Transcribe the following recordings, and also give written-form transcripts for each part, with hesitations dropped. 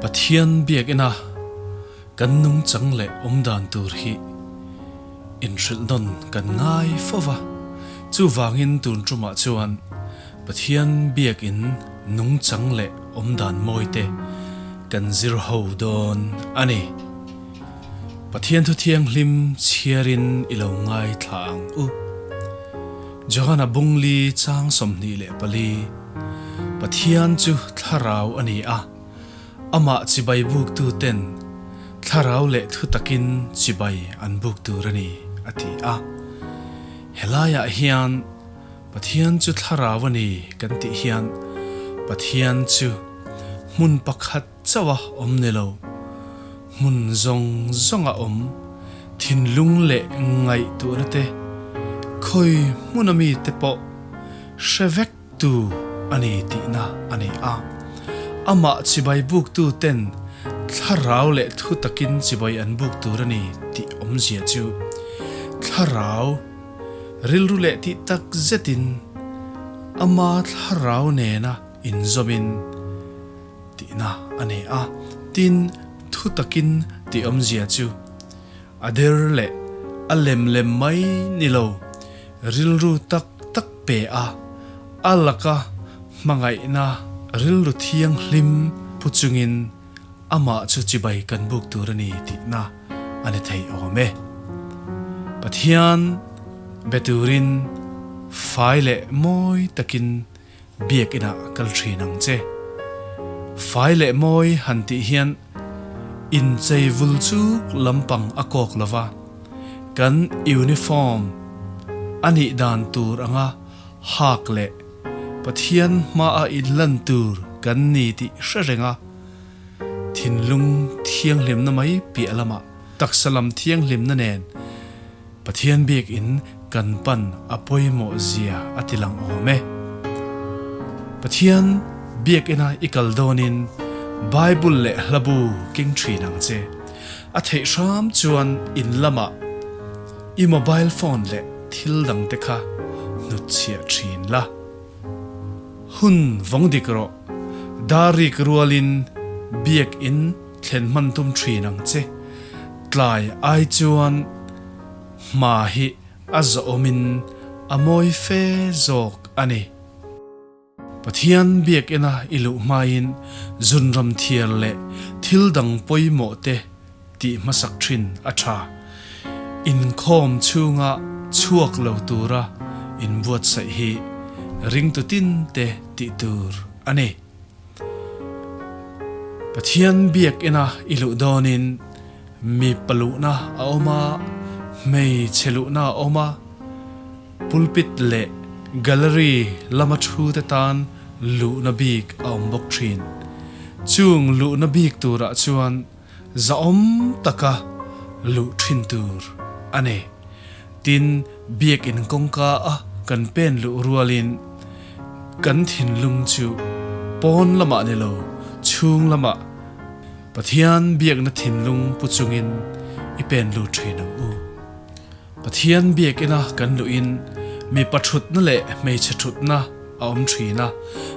Pathian biakina kan nungchang leh awmdan tur hi inhrilh nawn kan ngai fo va, chuvangin tun tumah chuan Pathian biakin nungchang leh awmdan mawite kan zir ho dawn a ni. Pathian thu thianghlim chhiarin i lo ngaithla ang u. Johana Bungli chang 24, Pathian chu thlarau a ni a, amah chibai buktu ten thlarau leh thu takin chibai an buk tur a ni, a ti a. Helaiah hian Pathian chu thlarau a ni kan tih hian Pathian chu hmun pakhat chauh a awm ni lo, hmun zawng zawng a awm, thinlung leh ngaihtuahna te, khawi hmun a mi te pawh hre vek tu a ni tihna a ni a. Amah chibai buktu ten thlarau leh thu takin chibai an buk tur a ni tih awmzia chu thlarau, Rilru leh tih tak zetin ama thlarau nena inzawmin tihna a nei a, tin thu takin tih awmzia chu a der leh a lem lem mai ni lo, rilru tak tak pe a, a laka hmangaihna rilru thianghlim pu chungin Amah chu chibai kan buk tur a ni tihna a ni thei awm e. Pathian be turin fai leh mawi takin biakinah kal thin ang che. Fai leh mawi han tih hian inchei vul chuk lampang a kawk lo va, kan uniform a nih dan tur anga hak leh Pathian hmaa inlan tur kan ni tih hre reng a, thinlung thianghlimna mai piah lamah taksa lam thianghlimna nen Pathian biakin kan pan a pawimawh zia a ti lang awm e. Pathian biakina i kal dawnin Bible leh hlabu keng thin ang che. A theih hram chuan in lamah i mobile phone leh thil dangte kha hnutchhiah thin la. Hun vawng dik rawh, dar rik rualin biakin thlen hman tum thin ang che. Tlai ai chuan hma hi a zawhawmin a mawi fe zawk a ni. Pathian biakina i luh hmain zunram thiar leh thil dang pawimawh te tih hmasak thin a tha. Inkhawm chhunga chhuak lo tura inbuatsaih hi ringtu tin te tih tur a ni. Pathian biakina i luh dawnin mi paluhna a awm a, hmeichhe luhna a awm a, Pulpit leh gallery lama thu te tan luhna bik a awm bawk thin. Chung luhna bik turah chuan zahawm taka luh thin tur a ni. Tin, biakin kawngka a kan pen luh rualin kan thinlung chu pawn lamah ni lo, chhung lamah Pathian biakna thinlung pu chungin i pen lut thin ang u. Pathian biakina kan luhin mipa thutna leh hmeichhe thutna a awm thin a,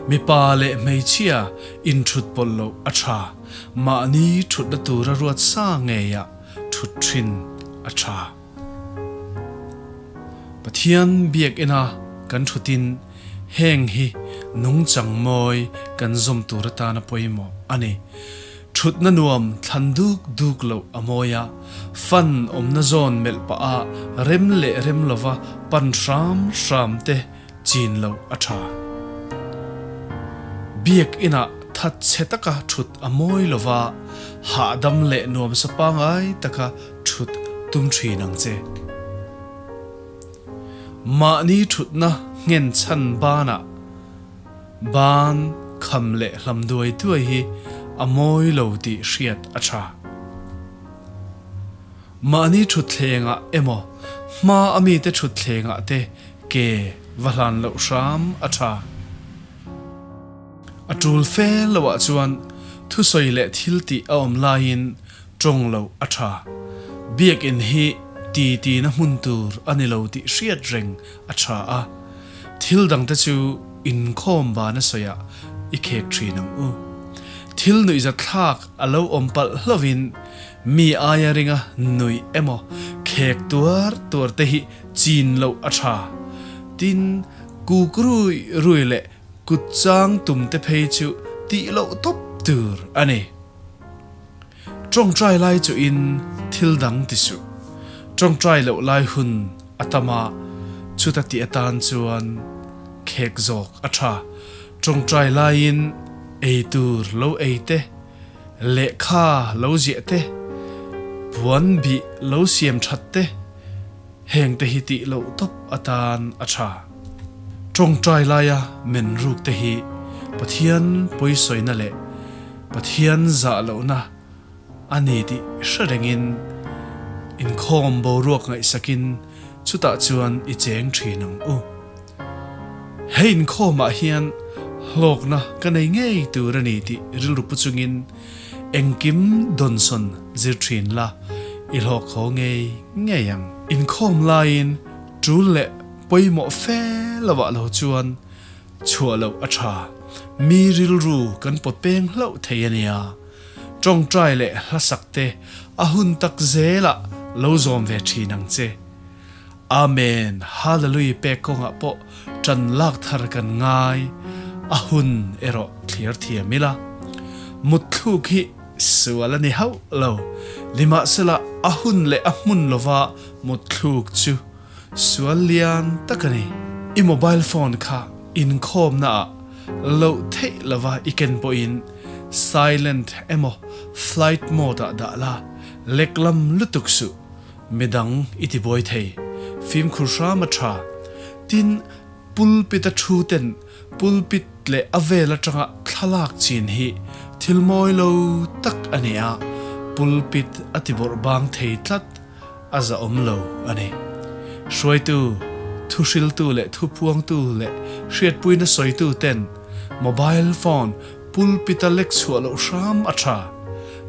mipa leh hmeichhia inthut pawlh loh a tha, mahni thutna tura ruat sa ngeiah thut thin a tha. Pathian biakina kan thutin heng hi nungchang mawi kan zawm tur atana pawimawh a ni. Thutna nuam thlan duk duk loh a mawi a, fan awmna zawn melh pah a rem leh rem lova pan hram hram te chin loh a tha. Biak inah that chhe taka thut a mawi lova, hahdam leh nuamsa pangai taka thut tum thin ang che. Mahni thutna nghen chhan banah Ban kham leh hlam duai duai hi a mawi lo tih hriat a tha. Mahni thutthlengah emaw hma a mite thutthlengah te ke va hlan loh hram a tha. A tul fe loah chuan thusawi leh thil tih a awm laiin tawng loh a tha. Biakinn hi ti tina hmun tur a ni lo tih hriat reng a tha a. Thil dangte chu inkhawm bana sawiah i khek thin ang u. Thil nuihzatthlak a lo awm palh hlauhin mi aia ringa nuih emaw khek tuar tuar te hi chin loh a tha. Tin, kuk rui rui leh kut chang tum te phei chu tih loh tawp tur a ni. Tawngtai lai chuhin thil dang ti suh. Tawngtai loh lai hun a tam a, chuta tih atan chuan khek zawk a tha. Tawngtai laiin ei tur lo ei te, lehkha lo ziah te, puan bih lo siam that te, Heng te hi tih loh tawp atan a tha. Tawngtai laia men ruk te hi Pathian pawisawina leh Pathian zah lohna a ni tih hre rengin inkhawm boruak ngaihsakin chutah chuan i cheng thin ang u. He inkhawmah hian hlawkna ka nei ngei tur a ni tih rilru pu chungin Engkim dawnsawn zir thin la, i hlawk haw ngei ngei ang. Inkhawm laiin tul leh pawimawh fe lovah lo chuan chhuah loh a tha. Mi rilru kan pawt peng hlauh thei a nia. Tawngtai leh hlasak te a hun tak zelah lo zawm ve thin ang che. Amen Hallelui pek kawngah pawh ṭan lak thar kan ngai, a hun erawh thlir thiam ila. Mutthluk hi sual a ni hauh lo, nimahsela a hun leh a hmun lova mutthluk chu sual lian tak a ni. I mobile phone kha inkhawmna ah loh theih lova i ken pawhin silent emaw flight mode ah dah la, leklam lutuk suh. Midang i ti buai thei. Fimkhur hram a tha. Tin, pulpit a thu ten pulpit leh a vel atanga thlalak chin hi thil mawi lo tak a ni a, pulpit a ti bawrh bang thei tlat a zahawm lo a ni. Hruaitu, thuhriltu leh thupuangtu leh hriatpuina sawitu ten mobile phone Pulpit a lek chhuah loh hram a tha.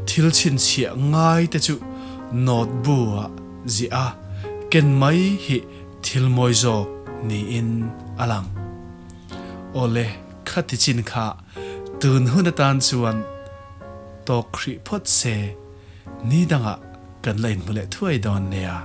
Thil chhinchhiah ngai te chu note bu ah ziah a, ken mai hi thil mawi zawk niin a lang. Awle, khati chin kha tun hun atan chuan tawk hrih phawt se, ni dangah kan la inhmu leh thuai dawn nia.